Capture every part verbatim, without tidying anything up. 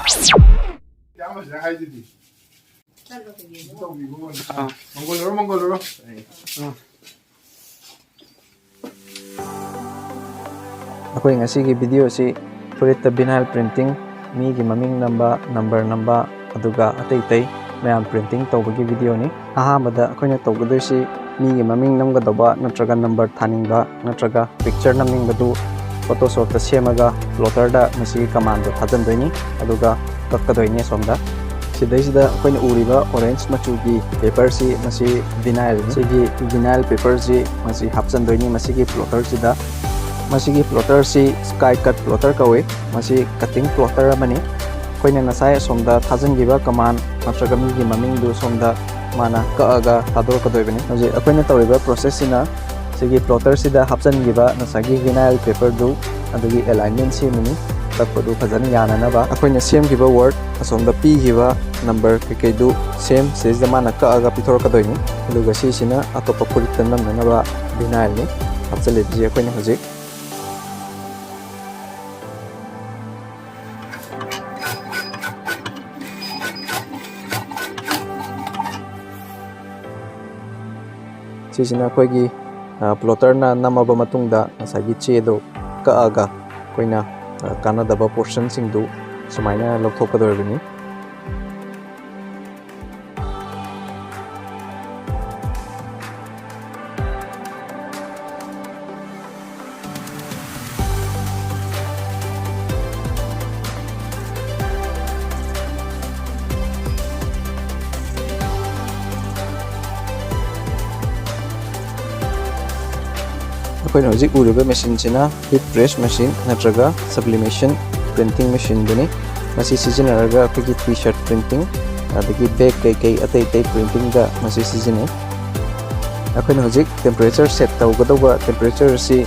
ꯏꯌꯥꯝꯕꯁꯤꯅ ꯍꯥꯏꯗꯨꯗꯤ꯫ ꯇꯧꯕꯤꯈꯣ꯫ ꯑꯥ꯫ ꯃꯪꯒꯣꯜ ꯂꯧꯔꯣ, ꯃꯪꯒꯣꯜ ꯂꯧꯔꯣ꯫ ꯑꯥ꯫ ꯑꯩꯈꯣꯏ ꯉꯁꯤꯒꯤ ꯚꯤꯗꯤꯑꯣꯁꯤ ꯐꯨꯔꯤꯠꯇ vinyl printing, ꯃꯤꯒꯤ ꯃꯃꯤꯡ ꯅꯝꯕ, ꯅꯝꯕꯔ ꯅꯝꯕ, ꯑꯗꯨꯒ ꯑꯇꯩ ꯑꯇꯩ ꯃꯌꯥꯝ printing ꯇꯧꯕꯒꯤ ꯚꯤꯗꯤꯑꯣꯅꯤ꯫ ꯑꯍꯥꯟꯕꯗ ꯑꯩꯈꯣꯏꯅ ꯇꯧꯒꯗꯣꯏꯁꯤ ꯃꯤꯒꯤ ꯃꯃꯤꯡ ꯅꯝꯒꯗꯧꯕ ꯅꯠꯇ꯭ꯔꯒ ꯅꯝꯕꯔ ꯊꯥꯅꯤꯡꯕ ꯅꯠꯇ꯭ꯔꯒ ꯄꯤꯛꯆꯔ ꯅꯝꯅꯤꯡꯕꯗꯨ Photoshopꯇ ꯁꯦꯝꯃꯒ ꯄ꯭ꯂꯣꯇꯔꯗ ꯃꯁꯤꯒꯤ ꯀꯃꯥꯟꯗꯣ ꯊꯥꯖꯤꯟꯗꯣꯏꯅꯤ꯫ ꯑꯗꯨꯒ ꯀꯛꯀꯗꯣꯏꯅꯤ ꯑꯁꯣꯝꯗ꯫ ꯁꯤꯗꯩꯁꯤꯗ ꯑꯩꯈꯣꯏꯅ ꯎꯔꯤꯕ orange ꯃꯆꯨꯒꯤ ꯄꯦꯄꯔꯁꯤ, ꯃꯁꯤ ꯚꯤꯅꯥꯏꯜꯅꯤ꯫ ꯁꯤꯒꯤ ꯚꯤꯅꯥꯏꯜ ꯄꯦꯄꯔꯁꯤ ꯃꯁꯤ ꯍꯥꯞꯆꯤꯟꯗꯣꯏꯅꯤ ꯃꯁꯤꯒꯤ ꯄ꯭ꯂꯣꯇꯔꯁꯤꯗ꯫ ꯃꯁꯤꯒꯤ ꯄ꯭ꯂꯣꯇꯔꯁꯤ sky cut plotter ꯀꯧꯏ꯫ ꯃꯁꯤ cutting plotter ꯑꯃꯅꯤ꯫ ꯑꯩꯈꯣꯏꯅ ꯉꯁꯥꯏ ꯑꯁꯣꯝꯗ ꯊꯥꯖꯤꯟꯈꯤꯕ ꯀꯃꯥꯟ ꯅꯠꯇ꯭ꯔꯒ ꯃꯤꯒꯤ ꯃꯃꯤꯡꯗꯨ ꯁꯣꯝꯗ ꯃꯥꯅ ꯀꯛꯑꯒ ꯊꯥꯗꯣꯔꯛꯀꯗꯣꯏꯕꯅꯤ꯫ ꯍꯧꯖꯤꯛ ꯑꯩꯈꯣꯏꯅ ꯇꯧꯔꯤꯕ ꯄ꯭ꯔꯣꯁꯦꯁꯁꯤꯅ ꯁꯤꯒꯤ ꯄ꯭ꯂꯣꯇꯔꯁꯤꯗ ꯍꯥꯞꯆꯤꯟꯈꯤꯕ ꯉꯁꯥꯏꯒꯤ ꯚꯤꯅꯥꯏꯜ ꯄꯦꯄꯔꯗꯨ ꯑꯗꯨꯒꯤ alignment ꯁꯦꯝꯃꯤꯅꯤ꯫ ꯀꯛꯄꯗꯨ ꯐꯖꯅ ꯌꯥꯅꯅꯕ ꯑꯩꯈꯣꯏꯅ ꯁꯦꯝꯈꯤꯕ ꯋꯥꯔꯗ ꯑꯁꯣꯝꯗ ꯄꯤꯈꯤꯕ ꯅꯝꯕꯔ ꯀꯩꯀꯩꯗꯨ ꯁꯦꯝ ꯁꯤꯗꯩꯁꯤꯗ ꯃꯥꯅ ꯀꯛꯑꯒ ꯄꯤꯊꯣꯔꯛꯀꯗꯣꯏꯅꯤ꯫ ꯑꯗꯨꯒ ꯁꯤꯁꯤꯅ ꯑꯇꯣꯞꯄ ꯐꯨꯔꯤꯠꯇ ꯅꯝꯅꯅꯕ ꯚꯤꯅꯥꯏꯜꯅꯤ ꯍꯥꯞꯆꯤꯜꯂꯤꯕꯁꯤ ꯑꯩꯈꯣꯏꯅ ꯍꯧꯖꯤꯛ꯫ ꯁꯤꯁꯤꯅ ꯑꯩꯈꯣꯏꯒꯤ, ꯑ, ꯄ꯭ꯂꯣꯇꯔꯅ ꯅꯝꯃꯕ ꯃꯇꯨꯡꯗ ꯉꯁꯥꯏꯒꯤ ꯆꯦꯗꯣ ꯀꯛꯑꯒ ꯑꯩꯈꯣꯏꯅ, ꯑ, ꯀꯥꯟꯅꯗꯕ ꯄꯣꯔꯁꯟꯁꯤꯡꯗꯨ ꯁꯨꯃꯥꯏꯅ ꯂꯧꯊꯣꯛꯀꯗꯧꯔꯤꯕꯅꯤ꯫ ꯑꯩꯈꯣꯏꯅ ꯍꯧꯖꯤꯛ ꯎꯔꯤꯕ ꯃꯦꯆꯤꯟꯁꯤꯅ heat press machine ꯅꯠꯇ꯭ꯔꯒ sublimation printing machineꯗꯨꯅꯤ꯫ ꯃꯁꯤ ꯁꯤꯖꯤꯟꯅꯔꯒ ꯑꯩꯈꯣꯏꯒꯤ T-shirt printing, ꯑꯗꯒꯤ bag ꯀꯩꯀꯩ ꯑꯇꯩ ꯑꯇꯩ printingꯗ ꯃꯁꯤ ꯁꯤꯖꯤꯟꯅꯩ꯫ ꯑꯩꯈꯣꯏꯅ ꯍꯧꯖꯤꯛ temperature set ꯇꯧꯒꯗꯧꯕ temperature ꯑꯁꯤ,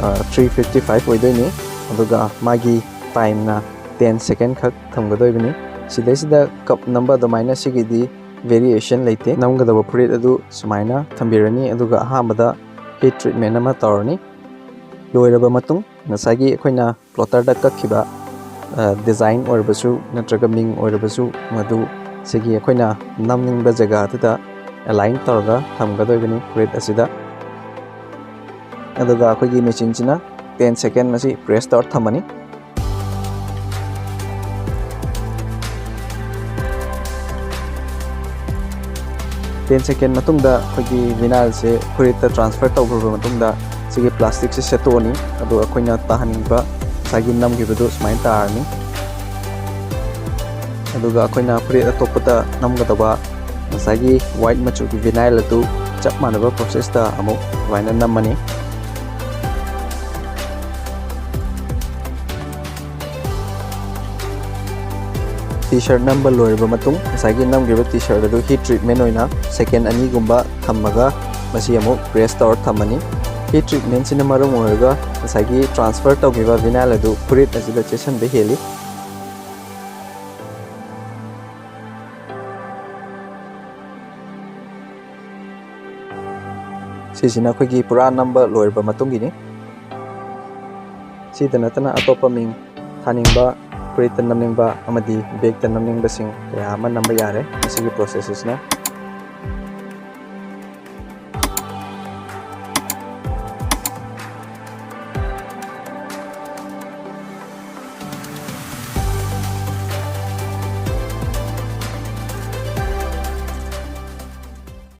ꯑ, three fifty five ꯑꯣꯏꯗꯣꯏꯅꯤ꯫ ꯑꯗꯨꯒ ꯃꯥꯒꯤ timeꯅ ten second ꯈꯛ ꯊꯝꯒꯗꯣꯏꯕꯅꯤ꯫ ꯁꯤꯗꯩꯁꯤꯗ cup ꯅꯝꯕ ꯑꯗꯨꯃꯥꯏꯅ ꯁꯤꯒꯤꯗꯤ variation ꯂꯩꯇꯦ꯫ ꯅꯝꯒꯗꯕ ꯐꯨꯔꯤꯠ ꯑꯗꯨ ꯁꯨꯃꯥꯏꯅ ꯊꯝꯕꯤꯔꯅꯤ, ꯑꯗꯨꯒ ꯑꯍꯥꯟꯕꯗ heat treatment ꯑꯃ ꯇꯧꯔꯅꯤ꯫ ꯂꯣꯏꯔꯕ ꯃꯇꯨꯡ ꯉꯁꯥꯏꯒꯤ ꯑꯩꯈꯣꯏꯅ ꯄ꯭ꯂꯣꯇꯔꯗ ꯀꯛꯈꯤꯕ, ꯗꯤꯖꯥꯏꯟ ꯑꯣꯏꯔꯕꯁꯨ ꯅꯠꯇ꯭ꯔꯒ ꯃꯤꯡ ꯑꯣꯏꯔꯕꯁꯨ, ꯃꯗꯨ ꯁꯤꯒꯤ ꯑꯩꯈꯣꯏꯅ ꯅꯝꯅꯤꯡꯕ ꯖꯒꯥꯗꯨꯗ ꯑꯦꯂꯥꯏꯟ ꯇꯧꯔꯒ ꯊꯝꯒꯗꯣꯏꯕꯅꯤ ꯐꯨꯔꯤꯠ ꯑꯁꯤꯗ꯫ ꯑꯗꯨꯒ ꯑꯩꯈꯣꯏꯒꯤ ꯃꯦꯆꯤꯟꯁꯤꯅ ꯇꯦꯟ ꯁꯦꯀꯦꯟ ꯃꯁꯤ ꯄ꯭ꯔꯦꯁ ꯇꯧꯔ ꯊꯝꯃꯅꯤ꯫ ꯇꯦꯟ ꯁꯦꯀꯦꯟ ꯃꯇꯨꯡꯗ ꯑꯩꯈꯣꯏꯒꯤ ꯚꯤꯅꯥꯏꯜꯁꯦ ꯐꯨꯔꯤꯠꯇ ꯇ꯭ꯔꯥꯟꯁꯐꯔ ꯇꯧꯈ꯭ꯔꯕ ꯃꯇꯨꯡꯗ, ꯁꯤꯒꯤ ꯄ꯭ꯂꯥꯁꯇꯤꯛꯁꯦ ꯁꯦꯠꯇꯣꯛꯑꯅꯤ꯫ ꯑꯗꯨꯒ ꯑꯩꯈꯣꯏꯅ ꯇꯥꯍꯟꯅꯤꯡꯕ ꯉꯁꯥꯏꯒꯤ ꯅꯝꯈꯤꯕꯗꯨ ꯁꯨꯃꯥꯏꯅ ꯇꯥꯔꯅꯤ꯫ ꯑꯗꯨꯒ ꯑꯩꯈꯣꯏꯅ ꯐꯨꯔꯤꯠ ꯑꯇꯣꯞꯄꯗ ꯅꯝꯒꯗꯕ ꯉꯁꯥꯏꯒꯤ ꯋꯥꯏꯠ ꯃꯆꯨꯒꯤ ꯚꯤꯅꯥꯏꯜ ꯑꯗꯨ ꯆꯞ ꯃꯥꯟꯅꯕ ꯄ꯭ꯔꯣꯁꯦꯁꯇ ꯑꯃꯨꯛ ꯑꯗꯨꯃꯥꯏꯅ ꯅꯝꯃꯅꯤ꯫ ꯇꯤ ꯁꯔꯠ ꯅꯝꯕ ꯂꯣꯏꯔꯕ ꯃꯇꯨꯡ, ꯉꯁꯥꯏꯒꯤ ꯅꯝꯈꯤꯕ ꯇꯤ ꯁꯔꯠ ꯑꯗꯨ ꯍꯤꯠ ꯇ꯭ꯔꯤꯠꯃꯦꯟ ꯑꯣꯏꯅ ꯁꯦꯀꯦꯟ ꯑꯅꯤꯒꯨꯝꯕ ꯊꯝꯃꯒ ꯃꯁꯤ ꯑꯃꯨꯛ ꯄ꯭ꯔꯦꯁ ꯇꯧꯔ ꯊꯝꯃꯅꯤ꯫ ꯍꯤꯠ ꯇ꯭ꯔꯤꯠꯃꯦꯟꯁꯤꯅ ꯃꯔꯝ ꯑꯣꯏꯔꯒ ꯉꯁꯥꯏꯒꯤ ꯇ꯭ꯔꯥꯟꯁꯐꯔ ꯇꯧꯈꯤꯕ ꯚꯤꯅꯥꯏꯜ ꯑꯗꯨ ꯐꯨꯔꯤꯠ ꯑꯁꯤꯗ ꯆꯦꯠꯁꯤꯟꯕ ꯍꯦꯜꯂꯤ꯫ ꯁꯤꯁꯤꯅ ꯑꯩꯈꯣꯏꯒꯤ ꯄꯨꯔꯥ ꯅꯝꯕ ꯂꯣꯏꯔꯕ ꯃꯇꯨꯡꯒꯤꯅꯤ꯫ ꯁꯤꯗ ꯅꯠꯇꯅ ꯑꯇꯣꯞꯄ ꯃꯤꯡ ꯊꯥꯅꯤꯡꯕ, ꯐꯨꯔꯤꯠꯇ ꯅꯝꯅꯤꯡꯕ ꯑꯃꯗꯤ ꯕꯦꯒꯇ ꯅꯝꯅꯤꯡꯕꯁꯤꯡ ꯀꯌꯥ ꯑꯃ ꯅꯝꯕ ꯌꯥꯔꯦ ꯃꯁꯤꯒꯤ ꯄ꯭ꯔꯣꯁꯦꯁ ꯑꯁꯤꯅ꯫